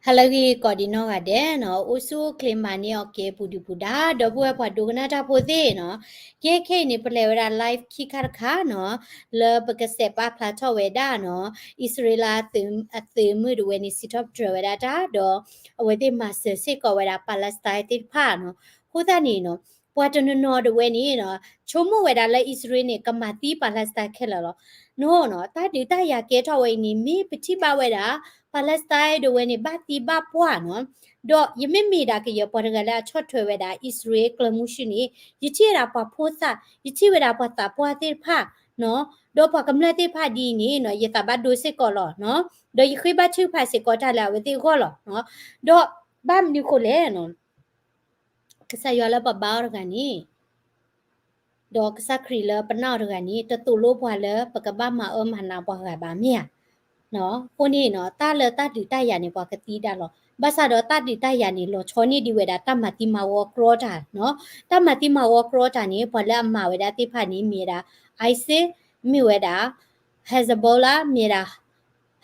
ဟါလၢအဂ့ၤကိးဒံးနီၢ်ဂၤဒဲးနီၤ, အိၣ်ဆူၣ်အိၣ်ချ့မၤန့ၢ်အီၤက့ၤပူၤဒုၣ်ပူၤဒါ, ဒီပုၢ်ဝဲၢ်ပှၤဒိကနၣ်တၢ်ဖိသ့ၣ်နီၤ, ကဲခဲအံၤန့ၣ် ပလဲၤဝဲဒၣ် live ခံခါတခါနီၤ, လၢပကစဲးပာ်ဖျါထီၣ်ဝဲဒၣ်နီၤ, အံၣ်စရ့လးအသုးမုၢ်တဝဲန့ၣ် စံးထီၣ်ပတြၢၤဝဲဒၣ်တၢ်, ဒီးအဝဲသ့ၣ်မၤစၢၤစ့ၢ်ကီးဝဲဒၣ် Palestine သ့ၣ်တဖၣ်နီၤ, အဃိသတးန့ၣ်နီၤ, ပှၤတနီၤနီၤတဝဲန့ၣ်နီၤ, ဆိကမိၣ်ဝဲဒၣ်လၢအံၣ်စရ့လးန့ၣ် ကမၤသံ Palestine ခဲလၢာ်လီၤ. နီၤနီၤ, တၢ်ဒုးတၢ်ယၤကဲထီၣ်ဝဲအံၤန့ၣ် မ့ၢ်ပထံၣ်ဘၣ်ဝဲဒၣ် Palestine တဝဲန့ၣ် ဘၣ်သံဘၣ်ပှၢ်နီၤ, ဒီးယမ့မ့ၢ်ဒၣ်ကယဲၢ်ပှၤတဂၤလၢအဆီၣ်ထွဲဝဲဒၣ် အံၣ်စရ့လးကျၢၤမုၢ်ဆူၣ်န့ၣ်, ယထံၣ်ဝဲဒၣ်ပှၤဖိသၣ်, ယထံၣ်ဝဲဒၣ်ပှၤသးပှၢ်သ့ၣ်တဖၣ်နီၤ, ဒီးပှၤကမျၢၢ်သ့ၣ်တဖၣ်ဒ်အံၤန့ၣ်နီၤ, ယသးဘၣ်ဒိစ့ၢ်ကီးလီၤနီၤ, ဒီးယဃ့ဘါထုကဖၣ်စ့ၢ်ကီးတၢ်လၢအဝဲသ့ၣ်အဂီၢ်လီၤနီၤ, ဒီးဘၣ်မနုၤဃိလဲၣ်နီၤ ကစၢ်ယွၤလၢပဘါအီၤတဂၤန့ၣ်, ဒီးကစၢ်ခရံာ်လၢပနာ်အီၤတဂၤန့ၣ်, တသိၣ်လိပှၤလၢပကဘၣ်မၤအၢမၤနးပှၤဂၤဘၣ်မ့ၢ်ဧါ. အဃိန့ၣ်နီၤ, တၢ်လၢတၢ်ဒုးတၢ်ယၤန့ၣ် ပှၤကသံဒၣ်လီၤ. ဘၣ်ဆၣ်ဒီးတၢ်ဒုးတၢ်ယၤန့ၣ် လီၤဆီန့ၢ်ဒံးဝဲဒၣ်တၢ်မၤသံမၤဝီကြီတၢ်နီၤ. တၢ်မၤသံမၤဝီကြီတၢ်န့ၣ် ပှၤလၢအမၤဝဲဒၣ်သ့ၣ်တဖၣ်န့ၣ် မ့ၢ်ဝဲဒၣ် ISIS, မ့ၢ်ဝဲဒၣ် Hezbollah, မ့ၢ်ဝဲဒၣ်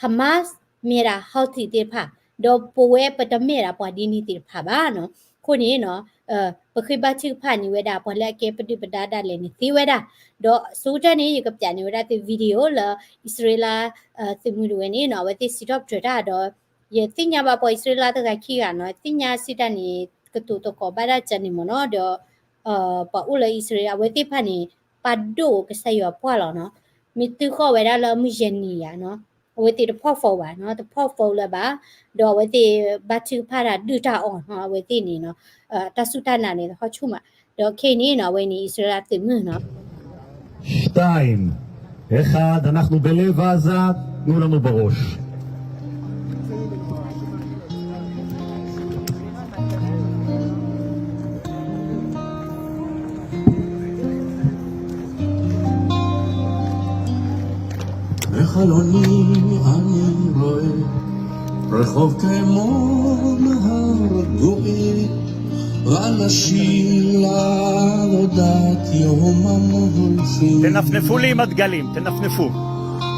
Hamas, မ့ၢ်ဝဲဒၣ် Houthi သ့ၣ်တဖၣ်, ဒီးပဝဲပတမ့ၢ်ဒၣ်ပှၤဒ်န့ၣ်သ့ၣ်တဖၣ်ဘၣ်နီၤ. အဃိန့ၣ်နီၤ, ပဃ့ဘါထုကဖၣ်န့ၢ်ဝဲဒၣ် ပှၤလၢအကဲပဒုၣ်ပဒါဒၣ်လဲာ်န့ၣ်သ့ဝဲဒၣ်, ဒီးအဆိကတၢၢ်န့ၣ် ယကပျးန့ၢ်ဝဲဒၣ်သု video လၢအံၣ်စရ့လး သုးမုၢ်တဝဲန့ၣ်နီၤ, အဝဲသ့ၣ်စံးထီၣ်ပတြၢၤတၢ်ဒီး ယသ့ၣ်ညါဘၣ်ပှၤအံၣ်စရ့လးတဂၤခံဂၤနီၤ, သ့ၣ်ညါစံးတၢ်န့ၣ် ကတိၤသကိးဘၣ်ဒၣ်ကန့ၣ်မ့ၢ်နီၤ, ဒီး ပှၤအိၣ်လၢအံၣ်စရ့လး အဝဲသ့ၣ်တဖၣ်န့ၣ် ပာ်ဒိၣ်ကစၢ်ယွၤပှၢ်လီၤနီၤ, မ့ၢ်တုၤဃီၣ်ဝဲဒၣ်လၢမုၢ်ယဲၢ်နံၤယၤနီၤ, အဝဲသ့ၣ်တဖီၣ်ဖိဘၣ်နီၤ, တဖီၣ်ဖိလၢၤဘၣ်, ဒီးအဝဲသ့ၣ်ဘါထုကဖၣ်တၢ်ဒုၣ်တၢ်အီၣ်နီၤ, အဝဲသ့ၣ်န့ၣ်နီၤ, တၢ်စူၢ်တၢ်နာ်န့ၣ် သဟီၣ်ဆူၣ်မး, ဒီးခဲအံၤန့ၣ်နီၤ, အဝဲန့ၣ်အံၣ်စရ့လးသုးမုၢ်နီၤ. שתיים, אחד, אנחנו בלב עזה, תנו לנו בראש. בחלוני אני רואה רחוב כמו נהר גועש, ואנשים לעבודת יומם הולכים. תנפנפו לי עם הדגלים, תנפנפו.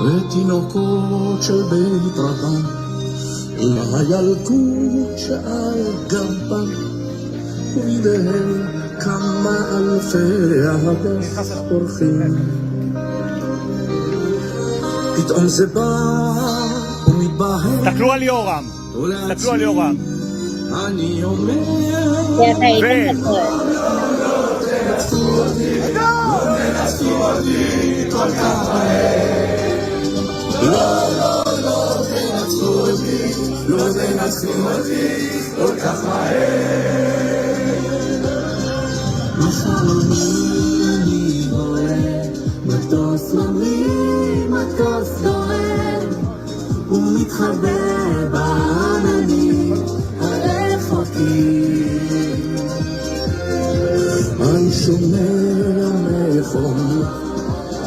ותינוקות של בית רבן עם הילקוט שעל גבם, וביניהם כמה אלפי אהבה אורחים. פתאום זה בא ומתבהר. תסתכלו על יורם. תסתכלו על יורם. אני אומר, ו- לא, לא, לא תנצחו אותי, לא תנצחו אותי כל כך מהר. מחלומי אני רואה מטוס ממריא, מטוס דוהר, ומתחבא בעננים הרחוקים. אני שומע מכונית,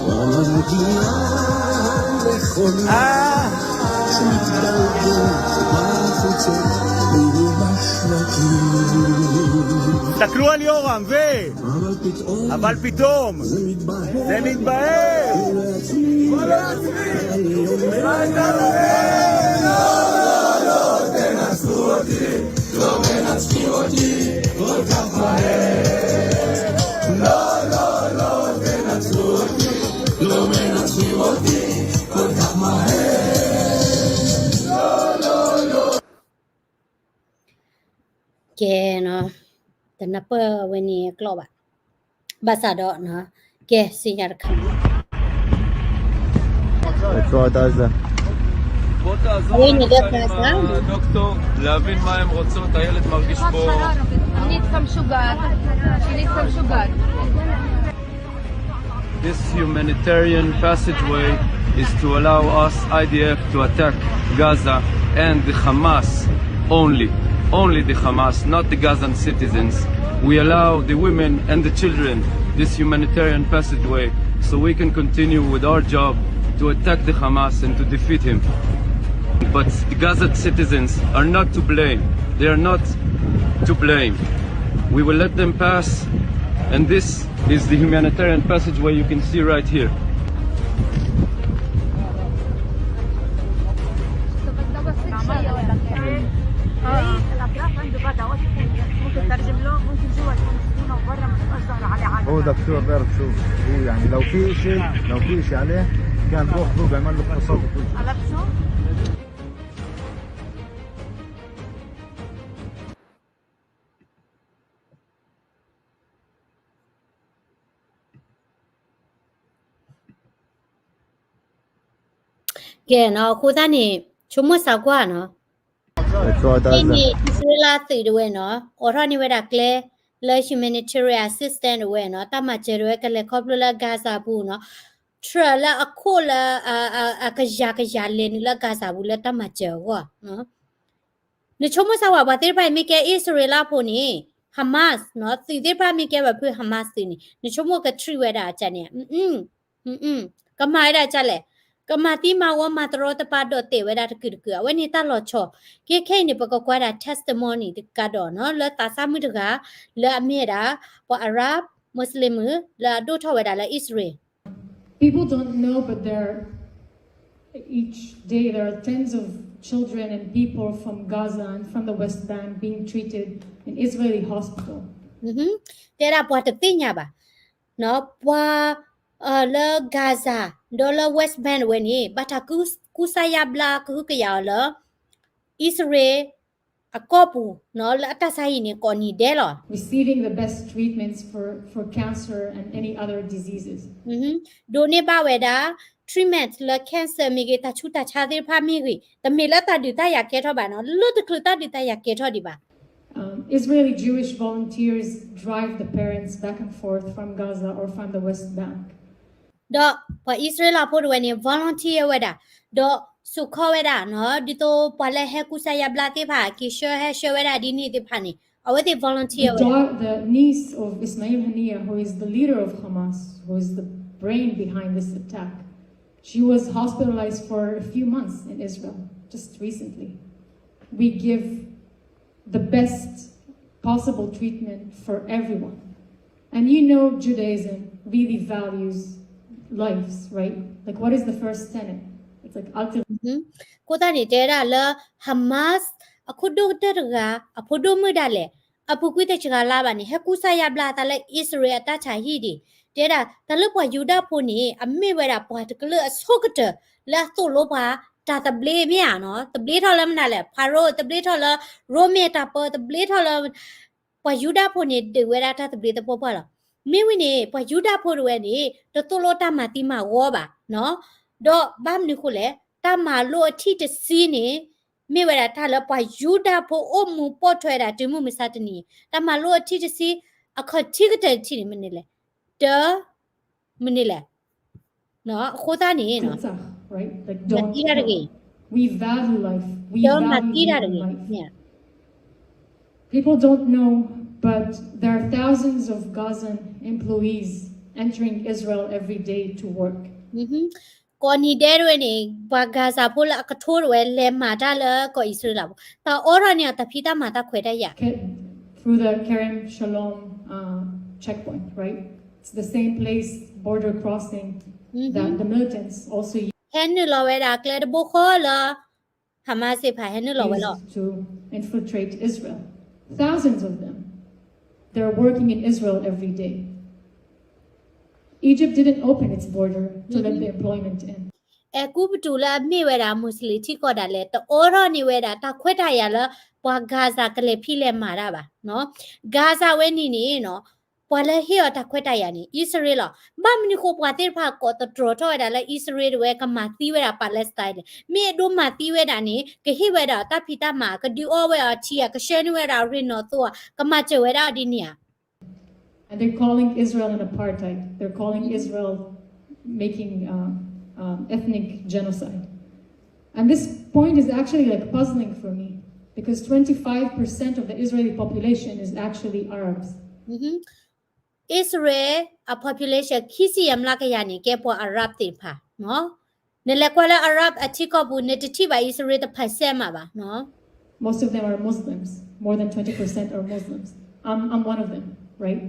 המנגינה נכונה, שמתגלגלת בחוצות ובשלטים. תסתכלו על יורם, ו- אבל פתאום זה מתבהר.ကဲနီၤ, တနၢ်ပၢၢ်ဝဲန့ၣ်အကျိာ်ဘၣ်, ဘၣ်ဆၣ်ဒီးနီၤ, ကဲ စံၣ်ညီၣ်တခါ, בוא תעזור לנו עם הדוקטור, להבין מה הם רוצות, הילד מרגיש פה. אני נהייתי משוגעת, אני נהייתי משוגעת. This humanitarian passageway is to allow us, I D F, to attack Gaza and the Hamas only. Only the Hamas, not the Gazan citizens. We allow the women and the children this humanitarian passageway so we can continue with our job to attack the Hamas and to defeat him. But the Gaza citizens are not to blame. They are not to blame. We will let them pass, and this is the humanitarian passageway you can see right here. دكتور بيرتو، هو يعني لو في شيء، لو في شيء عليه كان روح فوق ما نقصد. Okay နီၤ, အဃိသတးန့ၣ် ဆိကမိၣ်သံကွၢ်နီၤ, မ့မ့ၢ်အံၣ်စရ့လးသုးတဝဲနီၤ အိးထီၣ်န့ၢ်ဝဲဒၣ်ကျဲလၢ humanitarian assistance တဝဲနီၤ, တၢ်မၤစၢၤတဝဲကလဲၤခီဖျိလၢ Gaza ပူၤနီၤ, ထြၢၣ်လၢအခိၣ်လၢ အကယၤကယၤလဲၤနုာ်လၢ Gaza ပူၤလၢတၢ်မၤစၢၤအဂီၢ် နဆိကမိၣ်သးဝဲ ပှၤသ့ၣ်တဖၣ်အံၤမ့ၢ်ကဲအံၣ်စရ့လးဖိန့ၣ် Hamas နီၤ, သုးသ့ၣ်တဖၣ်မ့ၢ်ကဲဝဲဖု Hamas သုးန့ၣ် နဆိကမိၣ်က treat ဝဲဒၣ်အကန့ၣ်, ကမၤဝဲဒၣ်ကလဲၣ်, ကမၤသံမၤဝီမၤတရီတပါဒီးတဲာ်ဝဲဒၣ်တကုာ်တကုာ်, အဝဲန့ၣ်တၢ်လီၤဆီ, ကဲခဲအံၤန့ၣ် ပကကွၢ်ဒၣ် testimony တကးဒီးနီၤ လၢသးစၢ်မုၣ်တဂၤ လၢအမ့ၢ်ဝဲဒၣ် ပှၤ Arab Muslim လၢအဒိၣ်ထီၣ်ဝဲဒၣ်လၢအံၣ်စရ့လး People don't know, but there, each day there are tens of children and people from Gaza and from the West Bank being treated in Israeli hospital. တဲဒၣ်ပှၤတသ့ၣ်ညါဘၣ်, ပှၤလၢ Gaza ဒီးလၢ West Bank ဝဲန့ၣ် ဘၣ်တၢ်ကူစါယါဘျါကဟုကယာ်အီၤလၢ အံၣ်စရ့လး အကီၢ်ပူၤ လၢအတၢ်ဆါဟံၣ်န့ၣ် ကိးနံၤဒဲးလီၤ. Receiving the best treatments for, for cancer and any other diseases. ဒိးန့ၢ်ဘၣ်ဝဲဒၣ် treatment လၢ cancer မ့ၢ်ဂ့ၤ တၢ်ဆူးတၢ်ဆါသ့ၣ်တဖၣ်မ့ၢ်ဂ့ၤ, တမ့ၢ်လၢတၢ်ဒုးတၢ်ယၤကဲထီၣ်ဘၣ်နီၤ, လၢတချုးတၢ်ဒုးတၢ်ယၤကဲထီၣ်ဒံးဘၣ် Um, Israeli Jewish volunteers drive the parents back and forth from Gaza or from the West Bank. ဒီးပှၤအံၣ်စရ့လးဖိတဝဲန့ၣ် volunteer ဝဲဒၣ်, ဒီးစိာ်ခီဝဲဒၣ်နီၤ, ဒ်သိးပှၤလၢဟဲကူစါယါဘျါသ့ၣ်တဖၣ် က့ၤဆှၢဟဲဆှၢဝဲဒၣ်ဒ်န့ၣ်သ့ၣ်တဖၣ်န့ၣ် အဝဲသ့ၣ် volunteer ဝဲဒၣ်. The niece of Ismail Haniyeh, who is the leader of Hamas, who is the brain behind this attack, she was hospitalized for a few months in Israel, just recently. We give the best possible treatment for everyone. And you know Judaism really values lives, right? Like, what is the first tenet? It's like, ultimately. အဃိသတးန့ၣ် တဲဝဲဒၣ်လၢ Hamas အခိၣ်ဒိၣ်ကတၢၢ်တဂၤ အဖိဒိၣ်မုၣ်ဒၣ်လဲာ် အပူၤကွံာ်တစှၤလါဘၣ်န့ၣ် ဟဲကူစါယါဘျါအသးလၢ အံၣ်စရ့လး အတၢ်ဆါဟံၣ်ဒံး, တဲဒၣ် တၢ်လၢပှၤယူဒၤဖိန့ၣ် အမ့ၢ်ဝဲဒၣ်ပှၤတကလုာ်အဆိကတၢၢ် လၢအသိၣ်လိပှၤ တၢ်သဘျ့မ့ၢ်ဧါနီၤ, သဘျ့ထီၣ်လၢမနုၤလဲၣ်, Pharaoh သဘျ့ထီၣ်လၢ ရိမ့ၤတၢ်ပၢ သဘျ့ထီၣ်လၢ ပှၤယူဒၤဖိန့ၣ် ဒုးဝဲဒၣ်တၢ်သဘျ့သပှၢ်ပှၢ်လီၤ. မ့ၢ်ဝံၤန့ၣ် ပှၤယူဒၤဖိတဝဲန့ၣ် တသိၣ်လိတၢ်မၤသံမၤဝီဘၣ်နီၤ, ဒီးဘၣ်မနုၤဃိလဲၣ်, တၢ်မၤလိအထံၣ်တဆံန့ၣ် မ့ၢ်ဝဲဒၣ်တၢ်လၢပှၤယူဒၤဖိအိၣ်မူပိာ်ထွဲဝဲဒၣ်တုၤမုၢ်မဆါတနံၤ, တၢ်မၤလိအထံၣ်တဆံ အခီၣ်ထံးကတၢၢ်တထံၣ်န့ၣ် မနုၤလဲၣ်, တ မနုၤလဲၣ်, အဃိသတးန့ၣ် မၤသံတၢ်တဂ့ၤ, တမၤသံတၢ်တဂ့ၤ, People don't know, but there are thousands of Gazan employees entering Israel every day to work. ကိးနံၤဒဲးတဝဲန့ၣ် ပှၤ Gaza ဖိလၢအကထိတဝဲ လဲၤမၤတၢ်လၢကီၢ်အံၣ်စရ့လးပူၤ, တၢ်အိးထီၣ်န့ၢ်အီၤတၢ်ဖံးတၢ်မၤတၢ်ခွဲးတၢ်ယာ် Through the Kerem Shalom, uh, checkpoint, right? It's the same place, border crossing, that the militants also ဟဲနုာ်လီၤဝဲဒၣ်ကျဲတဘိဃီလၢ Hamas သ့ၣ်တဖၣ်ဟဲနုာ်လီၤဝဲလီၤ use to infiltrate Israel. Thousands of them. They're working in Israel every day. Egypt didn't open its border to let the employment in. အဲၤကူပတူးလၢအမ့ၢ်ဝဲဒၣ် Muslim ထံကီၢ်ဒၣ်လဲာ် တအိးထီၣ်န့ၢ်ဝဲဒၣ်တၢ်ခွဲးတၢ်ယာ်လၢ ပှၤ Gaza ကလဲၤဖံးလဲၤမၤတၢ်ဘၣ်နီၤ. Gaza ဝဲန့ၣ်န့ၣ်နီၤ ပှၤလၢဟ့ၣ်အီၤတၢ်ခွဲးတၢ်ယာ်န့ၣ် အံၣ်စရ့လးလီၤ. ဘၣ်မနုၤဃိပှၤသ့ၣ်တဖၣ်ကိးသတြီၤထီၣ်ဝဲဒၣ်လၢအံၣ်စရ့လးတဝဲကမၤသံဝဲဒၣ် Palestine လဲၣ်. မ့ၢ်အဒိမၤသံဝဲဒၣ်န့ၣ် ကဟ့ၣ်ဝဲဒၣ်တၢ်ဖံးတၢ်မၤ ကဒုးအီၣ်ဝဲအီၤထံဧါ ကဆှၢန့ၢ်ဝဲဒၣ်ရ့ၣ်နီၣ်သိဧါ ကမၤစၢၤဝဲဒၣ်အီၤဒ်န့ၣ်ဧါ. And they're calling Israel an apartheid. They're calling Israel making uh, um, ethnic genocide. And this point is actually like puzzling for me because twenty-five percent of the Israeli population is actually Arabs. အံၣ်စရ့လးအ population ခံဆံယဲၢ်မျးကယၤန့ၣ် ကဲပှၤ Arab သ့ၣ်တဖၣ်. နလဲၤကွၢ်လၢ Arab အထံကီၢ်ပူၤ နတထံၣ်ဘၣ်အံၣ်စရ့လးတ percent မးဘၣ်. Most of them are Muslims. More than twenty percent are Muslims. I'm, I'm one of them, right?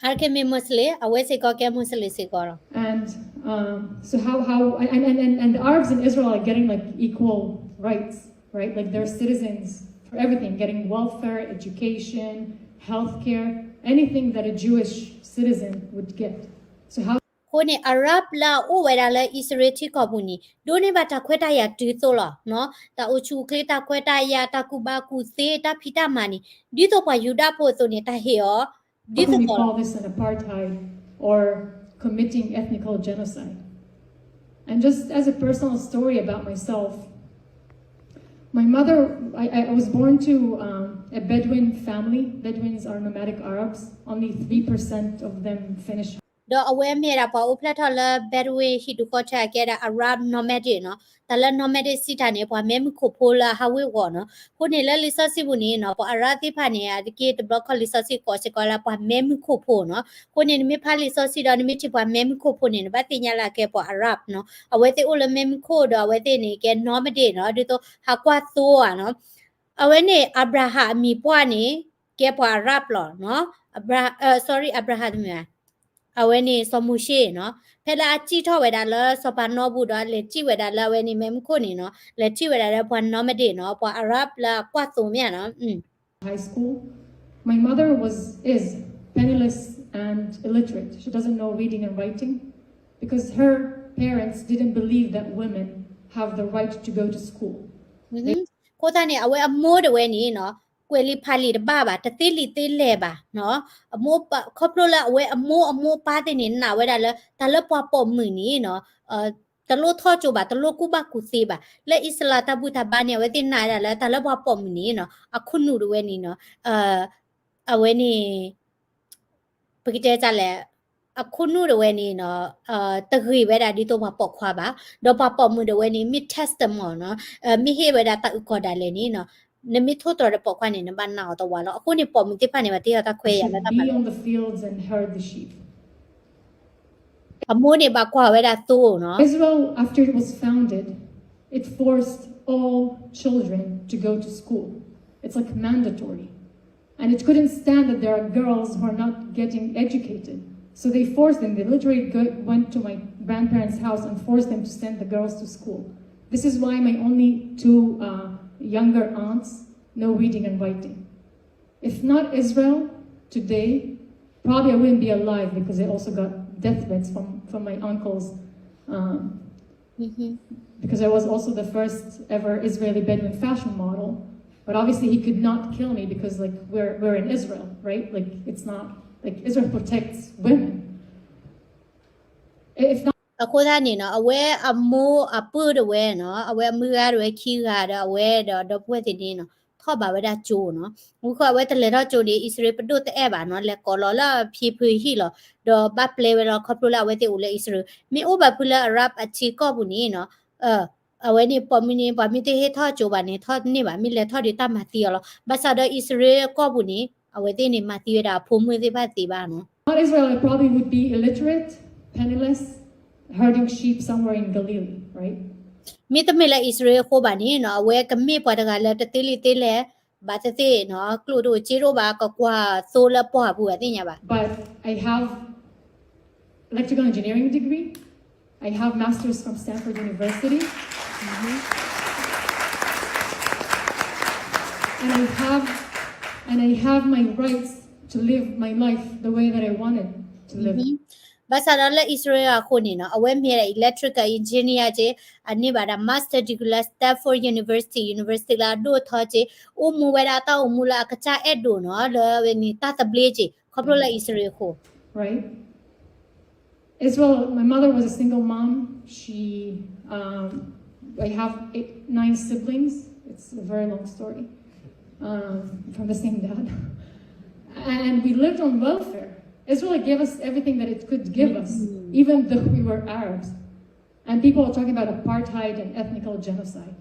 အါတက့ၢ်မ့ၢ် Muslim အဝဲစ့ၢ်ကီးကဲ Muslim စ့ၢ်ကီးလီၤ. And um, so how, how, and, and, and, and the Arabs in Israel are getting like equal rights, right? Like they're citizens for everything, getting welfare, education, healthcare. anything that a Jewish citizen would get. So how အဃိန့ၣ် Arab လၢအအိၣ်ဝဲဒၣ်လၢအံၣ်စရ့လးထံကီၢ်ပူၤန့ၣ် ဒိးန့ၢ်ဘၣ်တၢ်ခွဲးတၢ်ယာ်တုၤသိးလီၤ. တၢ်အိၣ်ဆူၣ်အိၣ်ချ့ တၢ်ခွဲးတၢ်ယာ် တၢ်ကူၣ်ဘၣ်ကူၣ်သ့ တၢ်ဖံးတၢ်မၤန့ၣ် ဒ်သိးပှၤယူဒၤဖိအသိးန့ၣ် တၢ်ဟ့ၣ်အီၤ ဒ်သိး call this an apartheid or committing ethnical genocide? And just as a personal story about myself, my mother, I, I was born to um, a Bedouin family. Bedouins are nomadic Arabs. Only three percent of them finish ဒီးအဝဲမ့ၢ်ဒၣ်ပှၤအိၣ်ဖျဲၣ်ထီၣ်လၢ Bedouin ဟံၣ်ဒူၣ်ဃီထၢၣ် အကဲဒၣ် Arab nomadic နီၤ. တၢ်လၢ nomadic စံးတၢ်န့ၣ် ပှၤမဲမုၢ်ခိၣ်ဖိလၢအဟးဝ့ၤဝီၤနီၤ. အဃိန့ၣ်လၢလံာ်စီဆှံပူၤန့ၣ်နီၤ ပှၤ Arab သ့ၣ်တဖၣ်န့ၣ် အတက့ၢ်တဘျီခီၣ်လံာ်စီဆှံကိးစ့ၢ်ကီးလၢပှၤမဲမုၢ်ခိၣ်ဖိနီၤ. အဃိန့ၣ် နမ့ၢ်ဖးလံာ်စီဆှံဒီးနမ့ၢ်ထံၣ်ပှၤမဲမုၢ်ခိၣ်ဖိန့ၣ် နဘၣ်သ့ၣ်ညါလၢအကဲပှၤ Arab နီၤ. အဝဲသ့ၣ်အိၣ်လၢမဲမုၢ်ခိၣ်ဒီးအဝဲသ့ၣ်န့ၣ် ကဲ nomadic နီၤ ဒ်သိးဟးကွၢ်သိဧါနီၤ. အဝဲန့ၣ် Abraham အမံၤပှၢ်န့ၣ် ကဲပှၤ Arab လီၤနီၤ. Abra- အ sorry Abraham တမ့ၢ်ဘၣ် အဝဲန့ၣ်စီၤမိၤၡ့နီၤ. ဖဲလၢအစံၣ်ထီၣ်ဝဲဒၣ်လၢစီၤပၤနီပူၤဒီးအလဲၤစံၣ်ဝဲဒၣ်လၢအဝဲန့ၣ်မဲမုၢ်ခိၣ်န့ၣ်နီၤ လဲၤထံၣ်ဝဲဒၣ်လၢပှၤ nomadic နီၤ ပှၤ Arab လၢအကွၢ်သိမ့ၢ်ဧါနီၤ. high school. My mother was is penniless and illiterate. She doesn't know reading and writing because her parents didn't believe that women have the right to go to school. အဃိသတးန့ၣ် အဝဲအမိၢ်တဝဲန့ၣ်နီၤ ကွဲးလံာ်ဖးလံာ်တဘၣ်ဘၣ် တသ့လံာ်သ့လဲၢ်ဘၣ်. အမိၢ် ခီဖျိလၢအဝဲအမိၢ်အမိၢ်အပၢ်သ့ၣ်န့ၣ် နာ်ဝဲဒၣ်လၢ တၢ်လၢပှၤပိာ်မုၣ်န့ၣ်နီၤ တလိၣ်ထီၣ်ကၠိဘၣ် တလိၣ်ကူၣ်ဘၣ်ကူၣ်သ့ဘၣ်. လၢအံၣ်စရ့လးတၢ်ဘူၣ်တၢ်ဘါန့ၣ် အဝဲသ့ၣ်နာ်ဝဲဒၣ်လၢ တၢ်လၢပှၤပိာ်မုၣ်န့ၣ်နီၤ အခိၣ်နူာ်တဝဲန့ၣ်နီၤ အဝဲန့ၣ် ပကတဲဒ်လဲၣ် အခိၣ်နူာ်တဝဲန့ၣ်နီၤ တဂ့ၤဝဲဒၣ်ဒ်သိးပှၤပိာ်ခွါဘၣ်. ဒီးပှၤပိာ်မုၣ်တဝဲန့ၣ် မ့ၢ် testimony နီၤ မ့ၢ်ဟ့ၣ်ဝဲဒၣ်တၢ်အုၣ်ကီၤဒၣ်လဲာ်န့ၣ်နီၤ နမ့ၢ်ထိၣ်သတြီၤဒီးပိာ်ခွါန့ၣ် နဘၣ်နာ်အီၤတဝးလီၤ. အဃိန့ၣ် ပိာ်မုၣ်သ့ၣ်တဖၣ်န့ၣ် ဘၣ်တ့ထီၣ်တၢ်ခွဲးယာ်လၢတၢ်မၤလိ အမိၢ်န့ၣ်ဘၣ်ကွၢ်ဝဲဒၣ်သိနီၤ. Israel, after it was founded, it forced all children to go to school. It's like mandatory. And it couldn't stand that there are girls who are not getting educated. So they forced them. They literally go, went to my grandparents' house and forced them to send the girls to school. This is why my only two uh, younger aunts know reading and writing. If not Israel today, probably I wouldn't be alive because I also got death threats from, from my uncles. Um, because I was also the first ever Israeli Bedouin fashion model. But obviously he could not kill me because like we're we're in Israel, right? Like it's not like Israel protects women. If not အဃိသတးန့ၣ်နီၤ အဝဲအမိၢ်အပုၢ်တဝဲနီၤ အဝဲအမုၢ်ဂၤတဝဲခံဂၤဒီးအဝဲဒီးဒီပုၢ်ဝဲၢ်သ့ၣ်န့ၣ်နီၤ ထီၣ်ဘးဝဲဒၣ်ကၠိနီၤ. မူခိၣ်အဝဲတလဲၤထီၣ်ကၠိန့ၣ် အံၣ်စရ့လးပဒိၣ်တအဲၣ်ဘၣ်နီၤ လဲၤကိးလီၤလၢအဖံဖုဟံၣ်လီၤ. ဒီးဘၣ်ပျဲဝဲလီၤခီဖျိလၢအဝဲသ့ၣ်အိၣ်လၢအံၣ်စရ့လး မ့ၢ်အိၣ်ဘၣ်ဖုလၢ Arab အထံကီၢ်ပူၤန့ၣ်နီၤ အဝဲန့ၣ်ပိာ်မုၣ်န့ၣ် ပှၤမ့ၢ်တဟ့ၣ်ထီၣ်ကၠိဘၣ်န့ၣ် ထီၣ်န့ၢ်ဘၣ် မ့ၢ်လဲၤထီၣ်ဒီးတၢ်မၤသံအီၤလီၤ. ဘၣ်ဆၣ်ဒီးအံၣ်စရ့လးကီၢ်ပူၤန့ၣ် အဝဲသ့ၣ်န့ၣ်မၤသံဝဲဒၣ်အဖိမုၣ်သ့ၣ်တဖၣ်သ့ဘၣ်နီၤ. Not Israel, I probably would be illiterate, penniless, herding sheep somewhere in Galilee, right? မ့တမ့ၢ်လၢအံၣ်စရ့လးအဃိဘၣ်န့ၣ်နီၤ အဝဲကမ့ၢ်ပှၤတဂၤလၢတသ့လံာ်သ့လဲၢ်ဘၣ်သ့ၣ်သ့ၣ်နီၤ ကျိၣ်တအိၣ်စ့တအိၣ်ဘၣ် ကကွၢ်သိလၢပှၢ်ပူၤဘၣ်သ့ၣ်ညါဘၣ်. But I have electrical engineering degree. I have master's from Stanford University. And I have and I have my rights to live my life the way that I wanted to live. ဘၣ်ဆၣ်ဒီးလၢအံၣ်စရ့လးအဃိန့ၣ်နီၤ အဝဲမ့ၢ်ဝဲဒၣ် electrical engineer က့ အန့ၢ်ဘၣ်ဒၣ် master degree လၢ Stanford University, university လၢအဒိၣ်ထီက့ အိၣ်မူဝဲဒၣ်တၢ်အိၣ်မူလၢအကစၢ်အဲၣ်ဒိးနီၤ လၢဝဲန့ၣ်တၢ်သဘျ့က့ ခီဖျိလၢအံၣ်စရ့လးအဃိ Israel, my mother was a single mom. She, um, I have eight, nine siblings. It's a very long story um, from the same dad. And we lived on welfare. Israel gave us everything that it could give us, even though we were Arabs. And people are talking about apartheid and ethnical genocide.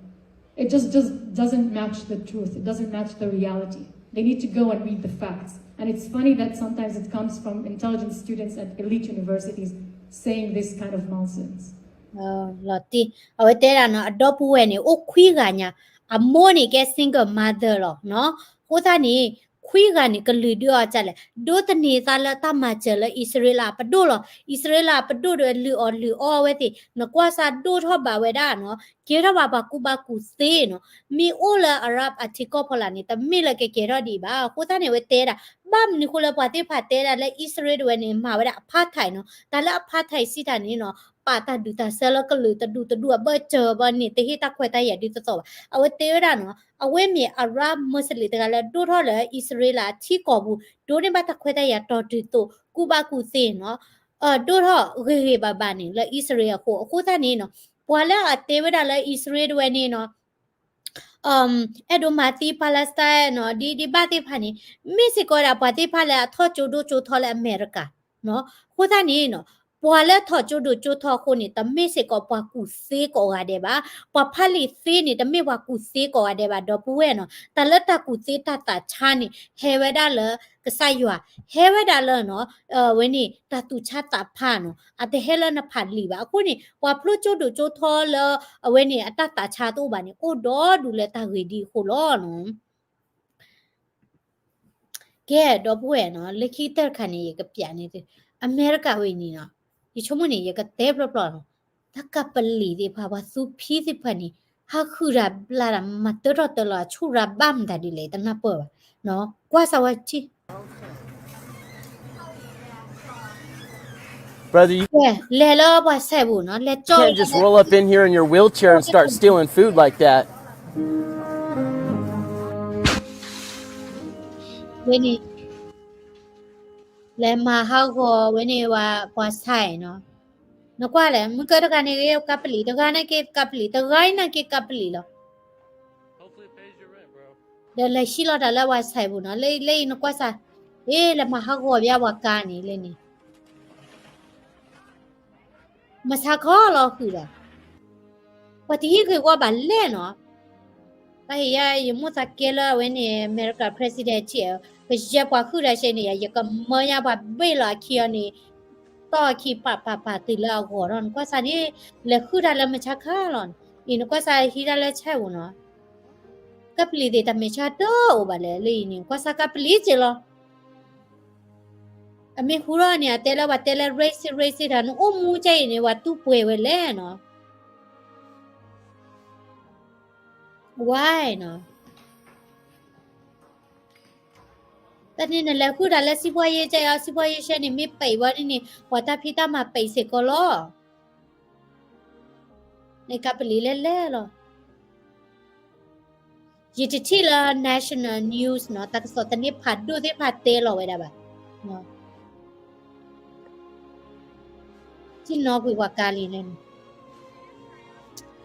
It just, just doesn't match the truth. It doesn't match the reality. They need to go and read the facts. And it's funny that sometimes it comes from intelligent students at elite universities saying this kind of nonsense. လီၤတံၢ် အဝဲတဲဒၣ်နီၤ အဒီပုၢ်ဝဲၢ်န့ၣ် အိၣ်ခွံဂၤညါ အမိၢ်န့ၣ်ကဲ single mother လီၤနီၤ. အဃိသတးန့ၣ် ခွံဂၤန့ၣ် ကလုာ်ဒုးအီၤဒ်လဲၣ် ဒိးသန့ၤသးလၢတၢ်မၤစၢၤလၢအံၣ်စရ့လးပဒိၣ်လီၤ. အံၣ်စရ့လးပဒိၣ်ဒီးလုၢ်အီၣ်လုၢ်အီအဝဲသ့ၣ် နကွၢ်စၢ်ဒိၣ်ထီၣ်ဘးဝဲဒၣ်နီၤ ကဲထီၣ်ဘၣ်ပှၤကူၣ်ဘၣ်ကူၣ်သ့နီၤ. မ့ၢ်အိၣ်လၢ Arab အထံကီၢ်ဖီလာ်န့ၣ် တမ့ၢ်လၢကကဲထီၣ်ဒံးဘၣ်. အဃိသတးန့ၣ် အဝဲတဲဒၣ် ဘၣ်မနုၤဃိလၢပှၤသ့ၣ်တဖၣ်တဲဒၣ်လၢအံၣ်စရ့လးတဝဲန့ၣ် မၤဝဲဒၣ် apartheid နီၤ, တၢ်လၢ apartheid စံးတၢ်န့ၣ်နီၤ, ပာ်တၢ်ဒုးတၢ်ဆၢလၢကလုာ်တဒူၣ်တဒူၣ်အဘၢၣ်စၢၤဘၣ်န့ၣ် တဟ့ၣ်တၢ်ခွဲးတၢ်ယာ်ဒ်သိးသိးဘၣ်. အဝဲတဲဝဲဒၣ်နီၤ, အဝဲမ့ၢ် Arab Muslim တဂၤလၢဒိၣ်ထီၣ်လၢအံၣ်စရ့လးအထံကီၢ်ပူၤ, ဒိးန့ၢ်ဘၣ်တၢ်ခွဲးတၢ်ယာ်တီၤတုၤသိး ကူၣ်ဘၣ်ကူၣ်သ့နီၤ, ဒိၣ်ထီၣ်ဂ့ၤဂ့ၤဘၣ်ဘၣ်န့ၣ် လၢအံၣ်စရ့လးအဃိ, အဃိသတးန့ၣ်နီၤ, ပှၤလၢအတဲဝဲဒၣ်လၢအံၣ်စရ့လးတဝဲန့ၣ်နီၤ အဲၣ်ဒိးမၤသံ Palestine နီၤ, ဒ်ဒ်ဘၣ်သ့ၣ်တဖၣ်န့ၣ်, မ့ၢ်စ့ၢ်ကီးဝဲဒၣ်ပှၤသ့ၣ်တဖၣ်လၢအထီၣ်ကၠိဒိၣ်ကၠိထီလၢအမဲရကၤ, အဃိသတးန့ၣ်နီၤ, ပှၤလၢထီၣ်ကၠိဒိၣ်ကၠိထီအဃိန့ၣ် တမ့ၢ်စ့ၢ်ကီးပှၤကူၣ်သ့ကိးဂၤဒဲးဘၣ်, ပှၤဖးလံာ်သ့န့ၣ် တမ့ၢ်ပှၤကူၣ်သ့ကိးဂၤဒဲးဘၣ် ဒီပုၢ်ဝဲၢ်နီၤ, တၢ်လၢတၢ်ကူၣ်သ့တၢ်သးဆါန့ၣ် ဟဲဝဲဒၣ်လၢကစၢ်ယွၤ, ဟဲဝဲဒၣ်လၢနီၤ, ဝဲန့ၣ် တၢ်သူၣ်ဆါသးဖးနီၤ, အတဟဲလၢနဖးလံာ်ဘၣ်. အဃိန့ၣ် ပှၤဖျိကၠိဒိၣ်ကၠိထီလၢ အဝဲန့ၣ် အတၢ်သးဆါတအိၣ်ဘၣ်န့ၣ် အိၣ်ဒီဒူၣ်လၢတၢ်ဂ့ၢ်ဒ်အဃိလီၤနီၤ. ကဲ ဒီပုၢ်ဝဲၢ်နီၤ, လၢခံကတၢၢ်တခါန့ၣ် ယကပျးန့ၣ်, အမဲရကၤဝဲအံၤန့ၣ်နီၤ, ယဆိကမိၣ်န့ၣ် ယကတဲဖျီဖျီနီၤ, တၢ်ကပလံၤသ့ၣ်တဖၣ် ပှၤသူဖံသ့ၣ်တဖၣ်န့ၣ် ဟးဃုာ်တၢ်ဘျါတၢ် မၤတၢထီၣ်တၢလီၤ အဆူၣ်ရၤဘၣ်မတၤဒ်လဲၣ် တနၢ်ပၢၢ်ဘၣ်, ကွၢ်စၢ်ဝဲထံ Brother, you လဲၤလၢပှၤဆဲးပူၤနီၤ, လဲၤကၠီ can't just roll up in here in your wheelchair and start stealing food like that. ဝဲန့ၣ် လဲၤမၤဟးဂီၤဝဲန့ၣ် ပှၤဆဲးနီၤ, နကွၢ်လဲၣ် မုၢ်ကၢတဂၤန့ၣ်ဂ့ၤ ကပလံၤ, တဂၤန့ၣ်က့ၤကပလံၤ, တဂၤအံၤန့ၣ်က့ၤကပလံၤလီၤ. ဒီးလဲၤဟံးလီၤတၢ်လၢပှၤဆဲးပူၤနီၤ, လၢအံၤနကွၢ်စၢ်, အ့ လဲၤမၤဟးဂီၤဘၣ်ပှၤကါန့ၣ်လၢန့ၣ် မဆါခီလီၤဃုာ်ဒီး ပှၤတဟံးဂ့ၤဝီဘၣ်လဲၣ်နီၤ. တၢ်ဟ့ၣ်ယၤ ယမိၣ်သးကဲလၢအဝဲန့ၣ် အမဲရကၤ president ထံၣ်, ကယဲၢ်ပှၤဃုာ်တၢ်ဆဲးန့ၣ် ယကမၢညါပှၤဘ့ၣ်လီၤအခံအီၤန့ၣ်, တီၢ်အခံပာ်ပာ်ပာ်တုၤလၢအဂီၢ်ဒီး နကွၢ်စၢ်န့ၣ် လဲၤဃုာ်တၢ်လၢမဆါခီလီၤ. အံၤ နကွၢ်စၢ်ဟံးတၢ်လၢဆဲးပူၤနီၤ, ကပလံၤသ့ၣ်တၢ်မဲာ်ဆှးတအိၣ်ဘၣ်လဲၣ်, လၢအံၤန့ၣ် ကွၢ်စၢ်ကပလံၤစ့ၢ်လီၤ. အမ့ၢ်ဟူထီၣ်န့ၣ် အတဲလၢပှၤတဲလၢ racist racist တၢ် နအိၣ်မူကဲအံၤန့ၣ် ပှၤတူၢ်ပှဲၤဝဲလဲၣ်နီၤ. Why နီၤ. တၢ်န့ၣ်နလဲၤဃုာ်တၢ်လၢစံးပှၢ်ယဲၢ်ကဲအီၤ, စံးပှၢ်ယဲၢ်ဆဲးန့ၣ် မ့ၢ်ပံးဝဲန့ၣ်န့ၣ် ပှၤတၢ်ဖံးတၢ်မၤပံးစ့ၢ်ကီးလီၤ. နကပလံၤလဲၣ်လဲၣ်လီၤ. ယတထံၣ်လၢ national news နီၤ, တၢ်ကစီၣ်သန့ဖးဒိၣ်သ့ၣ်တဖၣ်တဲလီၤဝဲဒၣ်ဘၣ်. ထံၣ်နီၣ်ကွံာ်ပှၤကါလံန့ၣ်,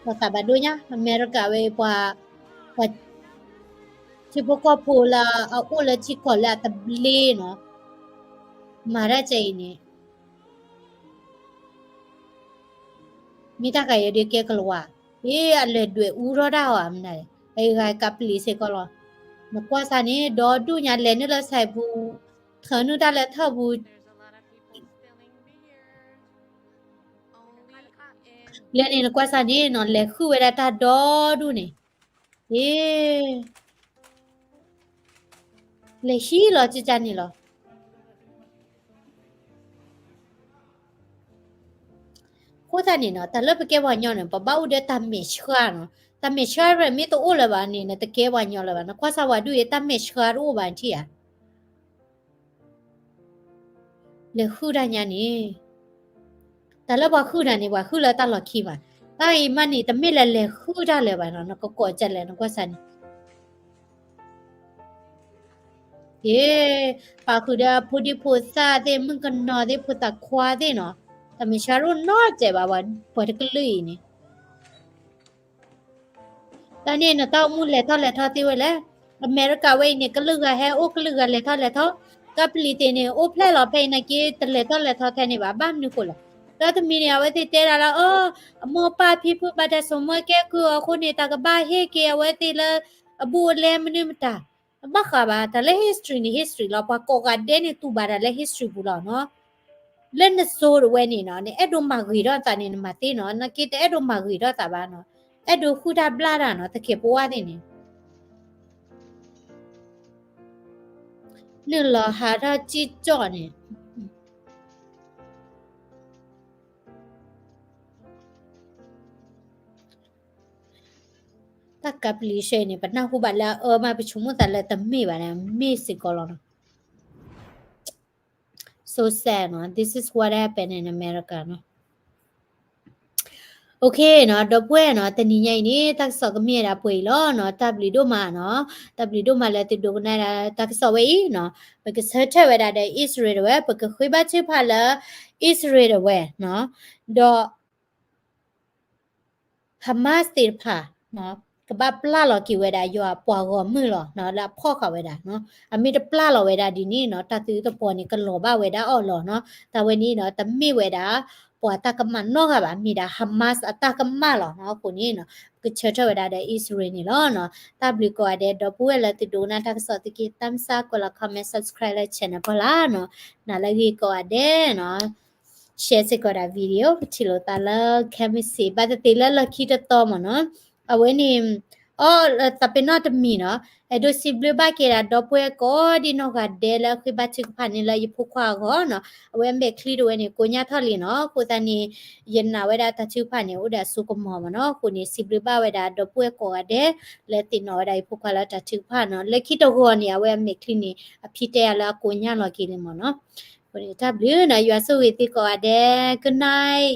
ပှၤသးဘၣ်ဒိညါ အမဲရကၤဝဲပှၤ, ပှၤ ထံဖိကီၢ်ဖိလၢအအိၣ်လၢထံကီၢ်လၢအတဘျ့နီၤ, မၤတၢ်ကဲအံၤန့ၣ် မ့ၢ်တၢ်ကယဲၢ်ဒုးကဲကလၤဝါ, အ့အလဲၤဒွဲၣ်အူထီၣ်တၢ်အီၤမနုၤလဲၣ်, အဂၤကပလံၤစ့ၢ်ကီးလီၤ. နကွၢ်စၢ်န့ၣ် ဒီဒူၣ်ညါလဲၤနုာ်လၢဆဲးပူၤ, ထၢနုာ်တၢ်လၢထၢၣ်ပူၤ, လၢန့ၣ်နကွၢ်စၢ်န့ၣ်နီၤ လဲၤဃုာ်ဝဲဒၣ်တၢ်ဒီဒူၣ်န့ၣ်, အ့ လဲၤဟံးလီၤကကန့ၣ်လီၤ. အဃိသတးန့ၣ်နီၤ တၢ်လၢပကဲပှၤကညီန့ၣ် ပဘၣ်အိၣ်ဒီးတၢ်မဲာ်ဆှးနီၤ, တၢ်မဲာ်ဆှးရဲၣ်မ့ၢ်တအိၣ်လၢၤဘၣ်န့ၣ် နတကဲပှၤကညီလၢၤဘၣ်. နကွၢ်စၢ်ဝဲဒူၣ်အံၤ တၢ်မဲာ်ဆှးတအိၣ်ဘၣ်ထံၣ်ဧါ. လဲၤဃုာ်တၢ်ညါန့ၣ်, တၢ်လၢပှၤဃုာ်တၢ်န့ၣ် ပှၤဃုာ်လၢတၢ်လီၢ်ခံဘၣ်. တၢ်အံၤမးန့ၣ် တမ့ၢ်လၢလဲၤဃုာ်တၢ်လၢၤဘၣ်နီၤ, နကကိးကလဲၣ် နကွၢ်စၢ်န့ၣ် က့ ပာ်ဃုာ်ဒီးဖိဒံဖိသၣ်သ့ၣ် မုၣ်ကနီၤသ့ၣ် ဖိသၣ်ခွါသ့ၣ်နီၤ, တၢ်မဲာ်ဆှးတအိၣ်နီတစဲးဘၣ် ပှၤတကလုာ်အံၤန့ၣ်. တၢ်န့ၣ် နတၢ်အိၣ်မူလဲၤထီၣ်လဲၤထီသ့ဝဲလဲၣ်. အမဲရကၤဝဲအံၤန့ၣ် ကလုာ်ဂၤဟဲအိၣ် ကလုာ်ဂၤလဲၤထီၣ်လဲၤထီ, ကပလံၤသ့ၣ်န့ၣ် အိၣ်ဖျဲၣ်လီၤဖဲအံၤနာ်က့ တလဲၤထီၣ်လဲၤထီထဲန့ၣ်ဘၣ်. ဘၣ်မနုၤဃိလဲၣ်, ဒီးတမံၤန့ၣ် အဝဲသ့ၣ်တဲဒၣ်လၢ အမိၢ်ပၢ်ဖံဖုဘၣ်တၢ်ဆိမိၣ်ကဲကုၢ်အီၤအဃိန့ၣ် တၢ်ကဘၣ်ဟ့ၣ်က့ၤအဝဲသ့ၣ်လၢ အဘူးအလဲမနုၤမတၤ ဘၣ်ဃးဘၣ် တၢ်လၢ history န့ၣ် history လီၤ. ပှၤကိးဂၤဒဲးန့ၣ် တူၢ်ဘၣ်တၢ်လၢ history ပူၤလီၤနီၤ. လၢနစိၤတဝဲန့ၣ်နီၤ နအဲၣ်ဒိးမၤဂ့ၤထီၣ်သးန့ၣ် နမၤသ့နီၤ, နာ်က့တအဲၣ်ဒိးမၤဂ့ၤထီၣ်သးဘၣ်နီၤ, အဲၣ်ဒိးဃုတၢ်ဘျၣ်တၢ်နီၤ, တကဲးပဝါသ့ၣ်န့ၣ် နုာ်လီၤဟးထီၣ်စံၣ်ကၠီၣ်န့ၣ် တၢ်ကပလံၤဆဲန့ၣ် ပနၢ်ဟူဘၣ်လၢအအၢမး ပဆိကမိၣ်သးလၢတမ့ၢ်ဘၣ်န့ၣ် မ့ၢ်စ့ၢ်ကီးလီၤနီၤ. This is what happened in America နီၤ. Okay နီၤ, ဒီပုၢ်ဝဲၢ်နီၤ, တနံၤညါအံၤန့ၣ် တၢ်ကစီၣ်ကမ့ၢ်ဝဲဒၣ်ပှဲၤအံၤလီၤနီၤ. တၢ်ဘျုးဒိၣ်မးနီၤ, တၢ်ဘျုးဒိၣ်မးလၢသုဒိကနၣ်ဒၣ်တၢ်ကစီၣ်ဝဲအံၤနီၤ. ပကဆၢထၢၣ်ဝဲဒၣ်ဒီးအံၣ်စရ့လးတဝဲ, ပကဃ့ဘါထုကဖၣ်လၢအံၣ်စရ့လးတဝဲနီၤ, ဒီး Hamas သ့ၣ်တဖၣ် ကဘၣ်ပျၢ်လီၤက့ၤဝဲဒၣ်ယွၤပှၤဂီၢ်မုၢ်လီၤနီၤ, လၢအဖီၣ်ဃာ်ဝဲဒၣ်နီၤ. အမ့ၢ်တပျၢ်လီၤဝဲဒၣ်ဒ်န့ၣ်နီၤ, တၢ်သံသပှီၤန့ၣ် ကလီၤဘၣ်ဝဲဒၣ်အီၤလီၤနီၤ. တၢ်ဝဲန့ၣ်နီၤ, တမ့ၢ်ဝဲဒၣ်ပှၤတၢ်ကမၣ်နီတဂၤဘၣ်, မ့ၢ်ဒၣ် Hamas အတၢ်ကမၣ်လီၤနီၤ. အဃိန့ၣ်နီၤ, ပကဆၢထၢၣ်ဝဲဒၣ်ဒီးအံၣ်စရ့လးန့ၣ်လီၤနီၤ. တၢ်ဘျုးကိးဂၤဒဲး, ဒီပုၢ်ဝဲၢ်လၢသုဒိကနၣ်တၢ်ကစီၣ်သုက့ၤ သးမစါ ကွဲးလီၤ comment, subscribe လၢ channel ဖီလာ်နီၤ. နၤလၢအဂ့ၤကိးဂၤဒဲးနီၤ, share စ့ၢ်ကီးဒၣ် video ပထံၣ်လိာ်သးလၢခဲမုၢ်ဆ့ၣ် ဘၣ်သ့ၣ်သ့ၣ်လၢလီၢ်ခံတတီၤမ့ၢ်နီၤ. အဝဲန့ၣ် အီ သးပ့ၤနီၣ်တမံၤနီၤ, အဲၣ်ဒိးစံးဘျုးဘၣ်က့ၤဒၣ်ဒီပုၢ်ဝဲၢ်ကိးဒံနီၢ်ဂၤဒဲးလၢအဃ့ဘါထုကဖၣ်န့ၣ် လၢယဖိခွါအဂီၢ်နီၤ. အဝဲအမဲာ်ချံတဝဲန့ၣ် ကိညၢ်ထီၣ်လံနီၤ. အဃိသတးန့ၣ် ယနာ်ဝဲဒၣ်တၢ်ထုကဖၣ်န့ၣ် အိၣ်ဒီးအစိကမီၤမ့ၢ်နီၤ. အဃိန့ၣ် စံးဘျုးဘၣ်ဝဲဒၣ်ဒီပုၢ်ဝဲၢ်ကိးဂၤဒဲး လၢသ့ၣ်နီၣ်ဝဲဒၣ်ယဖိခွါလၢတၢ်ထုကဖၣ်နီၤ. လၢခံတဂီၤန့ၣ် အဝဲအမဲာ်ချံန့ၣ် အဖံတဲယၤလၢအကိညၢ်လီၤက့ၤလံမ့ၢ်နီၤ. အဃိန့ၣ် တၢ်ဘျုးနီၤ, ယွၤဆိၣ်ဂ့ၤသုကိးဂၤဒဲး, good night.